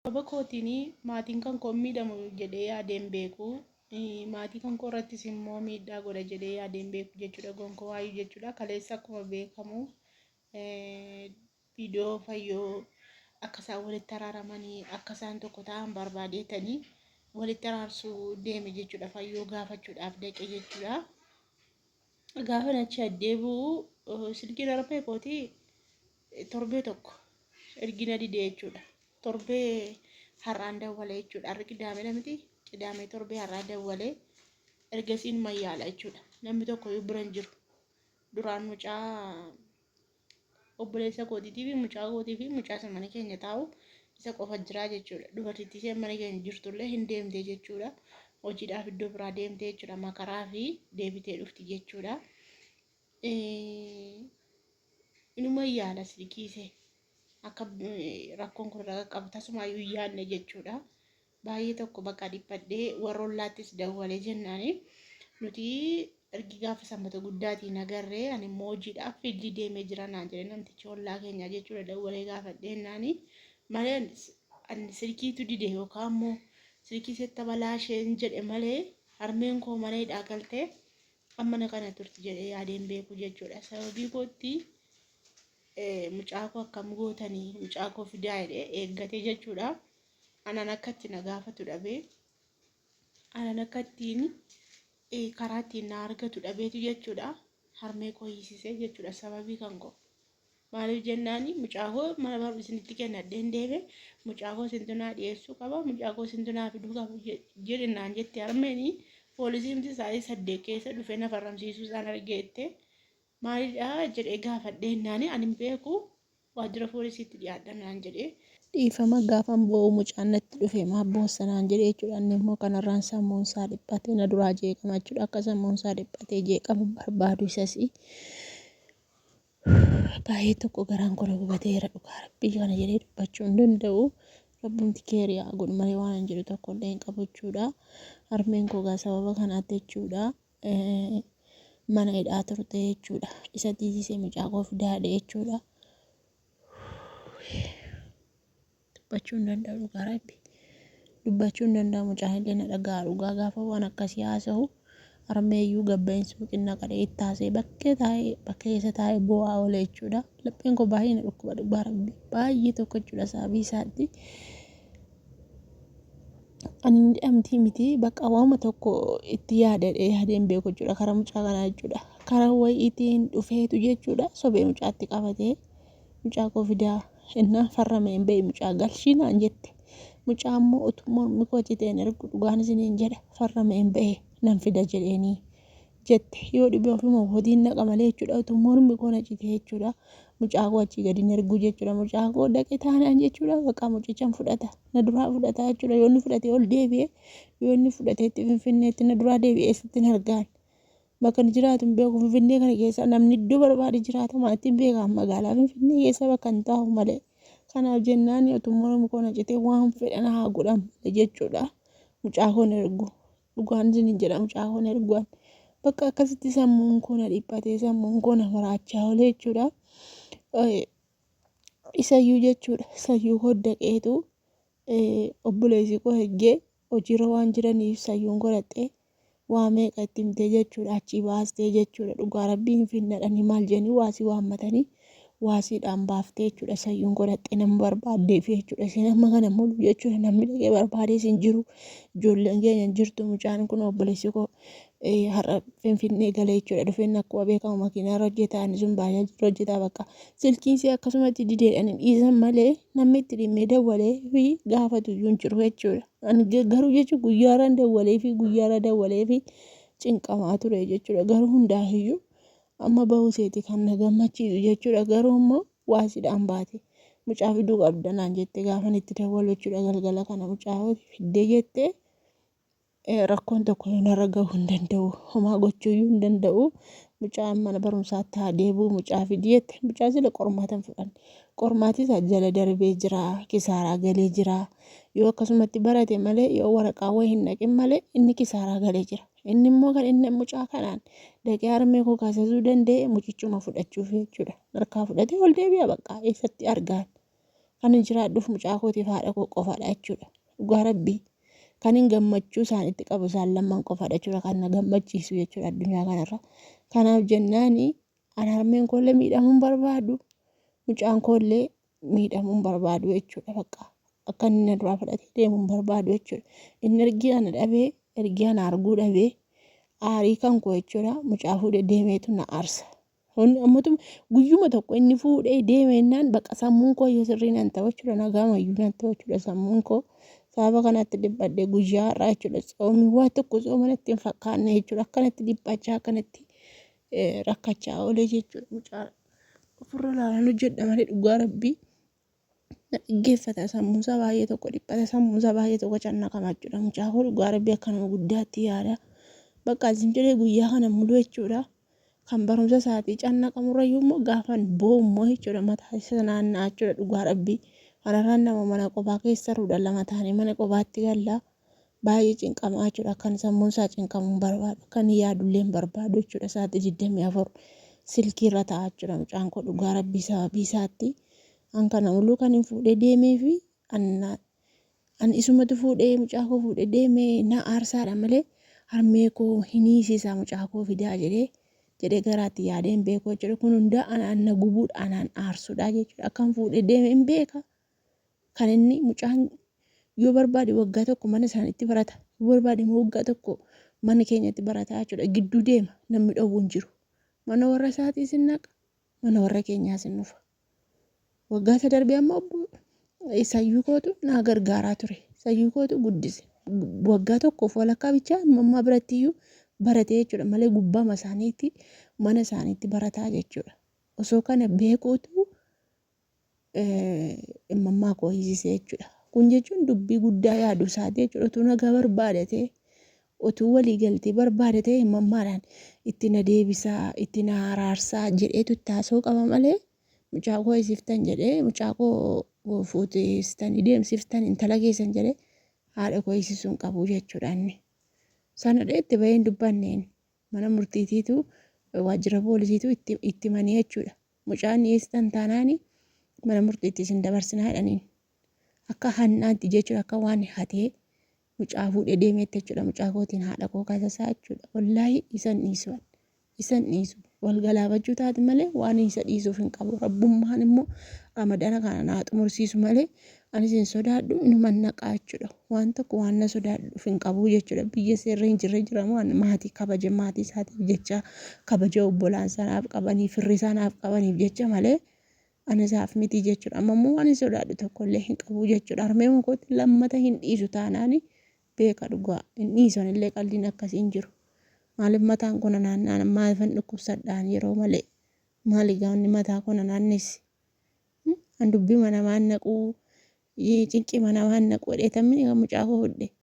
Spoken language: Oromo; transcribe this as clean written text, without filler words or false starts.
Sababa kootiin maatiin kan koo miidhamu jedhee yaadee hin beeku. Maatii kan koo irrattis immoo miidhaa godha jedhee yaadee hin beeku jechuudha. Gonkumaa jechuudha. Kaleessa akkuma beekamu viidiyoo Fayyoo akka isaan walitti araaramanii akka isaan tokko ta'an barbaadeetanii walitti araarsuu deeme jechuudha. Fayyoo gaafachuudhaaf dhaqe jechuudha. Gaafa achi addeebi'u silkiin harmee kootii torbee tokko ergina dide jechuudha. Torbee har'aan dawwale jechuudha. Har'i Qidaamedha miti? Qidaamee torbee har'aa dawwale. Ergasiin mayyaala jechuudha. Namni tokko iyyuu bira hin jiru. Duraan mucaa obboleessa kootiitii fi mucaa kootii fi mucaa isa mana keenya taa'u isa qofa jira jechuudha. Dubartittii isheen mana keenya jirtullee hin deemte jechuudha. Hojiidhaaf iddoo biraa deemte jechuudha. Makaraa fi deebitee dhufti jechuudha. Inuma yaala silkiisee akka rakkoon kun irra qaqqabu tasumaayyuu hin yaadne jechuudha. Baay'ee tokko bakka dhiphadhee warra ollaattis dawwalee jennaani nuti ergi gaafa Sanbata guddaatiin agarree, ani immoo hojiidhaaf fiildii deemee jira naan jedhe namtichi ollaa keenya jechuudha. Dawwalee gaafadhee jennaani malee ani silkiitu dide yookaan immoo silkii seetta balaa isheen jedhe malee harmeen koo mana hidhaa galtee amma na kana turti jedhee yaadeen beeku jechuudha. Sababii kootti mucaa koo akkam gootanii, mucaa koo fidaa jedhee eeggate jechuudha. Anan akka itti na gaafatu dhabee, anan akka ittiin karaa ittiin na argatu dhabeetu jechuudha. Harmee koo hiisisee jechuudha sababii kan koo. Maaliif jennaani, mucaa koo mana barumsa isinitti kennadheen deeme, mucaa koo isintu naa dhiyeessuu qaba, mucaa koo isintu naa fiduu qaba jedhe naan jette harmeeni. Poolisiin sa'aatii 8 keessa dhufee na farramsiisuu isaan argeette. Maalidha jedhee gaafadhee jennaani, ani hin beeku, waajjira poolisiitti dhiyaadha naan jedhee. Dhiifama, gaafan boo'u mucaan natti dhufe maaf boossa naan jedhe jechuudha. Inni immoo kanarraan sammuun isaa dhiphatee na duraa jeeqama jechuudha. Akka sammuun isaa dhiphatee jeeqamu barbaadu isas. Baay'ee tokko garaan koo na gubateera, dhugaa Rabbii kana jedhee dubbachuu hin danda'u. Rabbumti keerii haa godhu malee waan hin jedhu tokko illee hin qabu jechuudha. Harmeen koo gaa sababa kanaatti jechuudha mana hidhaa turte jechuudha. Isa tiisisee mucaa koo fidaadhe jechuudha. Dubbachuu hin danda'u, dhugaa Rabbi. Dubbachuu hin danda'u, mucaan illee na dhaga'a dhugaa gaafa waan akkasii haasa'u. Harmeeyyuu gabba'iin suuqiin naqadhee itti haasa'e, bakkee taa'ee, bakkee keessa taa'ee boo'aa oole jechuudha. Lapheen koo baay'ee na dhukkuba, dhugaa Rabbi, baay'ee tokko jechuudha sababii isaatti. Ani hin jedhamtii miti, bakka waama tokko itti yaadadhee yaadee hin beeku jechuudha karaa mucaa kanaa jechuudha. Karaa wayiitiin dhufeetu jechuudha sobee mucaatti qabatee mucaa koo fidaa innaan farrame hin beeyi, mucaa galchii naan jette. Mucaa immoo utuu mormi koo citeen ergu, dhugaan isiniin jedha, farrame hin bahe nan fida jedheenii jette. Yoo dhibee ofuma kootiin naqa malee jechuudha, utuu mormi koo na cite jechuudha mucaa koo achii gadi hin ergu jechuudha. Mucaa koo dhaqe taanaan jechuudha bakka mucichan fudhata, na duraa fudhata jechuudha. Yoo inni fudhatee ol deebi'e, yoo inni fudhateetti Finfinneetti na duraa deebi'ee sitti hin argaan. Bakka inni jiraatu hin beeku. Finfinnee kana keessa namni iddoo barbaade jiraata, maatiin beeka, magaalaa Finfinnee keessa bakka hin taa'u malee. Kanaaf jennaan utuu mormi koo na citee waan fedhan haa godhan malee jechuudha. Mucaa koo hin ergu. Dhugaan isin jedha, mucaa koo hin ergu. Bakka akkasitti sammuun koo na dhiphatee, sammuun koo na maraachaa oole jechuudha. Isayyuu jechuudha sayyuu koo daqeetu obboleessi koo eggee hojiirra waan jiraniif sayyuun godhattee waa meeqa itti himtee jechuudha, achii baastee jechuudha. Dhugaa Rabbii hin finnadhanii maal jedhanii waasii waammatanii waasiidhaan baaftee jechuudha sayyuun godhattee nama barbaaddeef jechuudha. Isin amma kana mulu jechuudha, namni dhaqee barbaadee isin jiru, ijoolleen keenya hin jirtu. Mucaan kun obboleessi koo har'a Finfinnee galee jechuudha. Dhufeen akkuma beekamu makiinaa irra hojjetaa, inni sun baajaaji irra hojjetaa. Bakka silkiin isii akkasumatti dideedhaan hin dhiisan malee namni itti dhimmee dawwalee fi gaafatu iyyuu hin jiru jechuudha. Ani garuu jechuun guyyaarraan dawwalee fi guyyaarra dawwalee fi cinqamaa ture jechuudha. Garuu hundaafiyyuu amma bahuu isheeti kan na gammachiisu jechuudha. Garuu immoo waasiidhaan baate mucaa fiduu qabda naan jette gaafan itti dawwalu jechuudha, galgala kana mucaa fiddee jette rakkoon tokko narra gahuu hin danda'u, homaa gochuu iyyuu hin danda'u. Mucaan mana barumsaatti haa deebi'u, mucaa fidi jette. Mucaa sila qormaata hin fudhanne, qormaati isaa jala darbee jira, kisaaraa galee jira. Yoo akkasumatti barate malee, yoo waraqaa wayii hin naqin malee, inni kisaaraa galee jira. Inni immoo kan inni mucaa kanaan dhaqee harmee koo kaasasuu danda'e mucichuma fudhachuuf jechuudha. Harkaa fudhatee ol deebi'a, bakka eessatti argaan? Kan hin jiraadhuuf mucaa kootiif haadha koo qofaadha jechuudha. Dhugaa rabbii. Kan hin gammachuu isaanitti qabu isaan lamman qofaadha jechuudha. Kan na gammachiisu jechuudha addunyaa kanarra. Kanaaf jennaani an harmeen koollee miidhamuu hin barbaadu. Mucaan koollee miidhamuu hin barbaadu jechuudha bakka. Akka inni na duraa fudhatee deemu hin barbaadu jechuudha. Inni ergi ana dhabee ergi ana arguu dhabee aarii kan koo jechuudha mucaa fuudhee deemeetu na aarsa. Ammatuma guyyuma tokko inni fuudhee deemeennaan bakka sammuun koo iyyuu sirrii nan ta'u jechuudha nagaa mayyuu nan ta'u jechuudha sammuun koo sababa kanatti dhiphadhee guyyaa har'aa jechuudha tsoomii waa tokko tsooma natti hin fakkaanne jechuudha akkanatti dhiphachaa akkanatti rakkachaa oolee jechuudha mucaa ofirra ilaalan hojjedha malee dhugaa rabbii na dhaggeeffata sammuunsaa baay'ee tokko dhiphata sammuunsaa baay'ee tokko cannaqama jechuudha mucaa koo dhugaa rabbii akka nama guddaatti yaada bakka isin jedhee guyyaa kana muluu jechuudha kan barumsa isaatii cannaqamurrayyuu immoo gaafan boo'ummoo jechuudha mataa isa naanna'a jechuudha dhugaa rabbii kanarraan nama mana qophaa keessa ruudha lama taanee mana qophaatti gallaa baay'ee cinqamaa jechuudha akkan sammuun isaa cinqamu hin barbaadu akkan yaadullee hin barbaadu jechuudha sa'aatii 24 silkii irra ta'a jechuudha mucaan koo dhugaa rabbii sababii isaatti an kana muluu kan hin fuudhee deemee fi an isumatu fuudhee mucaa koo fuudhee deemee na aarsaadha malee harmee koo hin hiisisaa mucaa koo fidaa jedhee jedhee garaatti yaadee hin beeku jechuudha. Kun hundaa anaan na gubuudha anaan aarsuudha jechuudha. Akkan fuudhee deeme hin beeka. Kan inni mucaan yoo barbaade waggaa tokko mana isaaniitti barata yoo barbaade immoo waggaa tokko mana keenyatti barata jechuudha. Gidduu deema namni dhowwu hin jiru. Mana warra isaatiis hin naqa mana warra keenyaas hin dhufa. Waggaa isa darbe amma obbo Sayyuu kootu naa gargaaraa ture. Sayyuu kootu guddise. Waggaa tokkoof walakkaa bichaa mammaa biratti iyyuu baratee jechuudha malee gubbaama isaaniitti mana isaaniitti barataa jechuudha. Osoo kana beekuutu mammaa koo hiisisee jechuudha. Kun jechuun dubbii guddaa yaadu isaati jechuudha. Utuu nagaa barbaadatee utuu walii galtee barbaadatee mammaadhaan itti na deebisaa itti na araarsaa jedheetu itti haasa'uu qaba malee mucaa koo hiisiftan jedhee mucaa koo fuutistanii deemsiftan intala keessan jedhee haadha koo hiisisuu hin qabu jechuudha inni. Sana itti bahee hin dubbanneen mana murtiitiitu waajjira poolisiitu itti itti manii jechuudha. Mucaan dhiyeessitan taanaani mana murtiitti isin dabarsinaa jedhaniin. Akka hannaatti jechuudha akka waan hatee mucaa fuudhee deemeetti jechuudha mucaa kootiin haadha koo kasasaa jechuudha. Wallaahi isan dhiisu isan dhiisu wal galaafachuu taate malee waan isa dhiisuuf hin qabu. Rabbummaan immoo ramadana kana naa xumursiisu malee anis hin sodaadhu inuman naqaa jechuudha. Waan tokko waan na sodaadhuuf hin qabu jechuudha. Biyya seerri hin jirre jira waan maatii kabaja maatii isaatiif jecha kabaja obbolaan sanaaf qabaniif firri sanaaf qabaniif jecha malee ani isaaf miti jechuudha. Amma immoo waan hin sodaadhu tokko illee hin qabu jechuudha. Harmee kootti lammata hin dhiisu taanaani beeka dhugaa hin dhiisu anillee qalliin akkasii hin jiru. Maaliif mataan koo na naanna'an maaliifan dhukkubsadhaan yeroo malee maali gaanni mataa koo na naannessi. An dubbii namaan naquu cinqii namaan naquu dheetamni kan mucaa koo fudhe.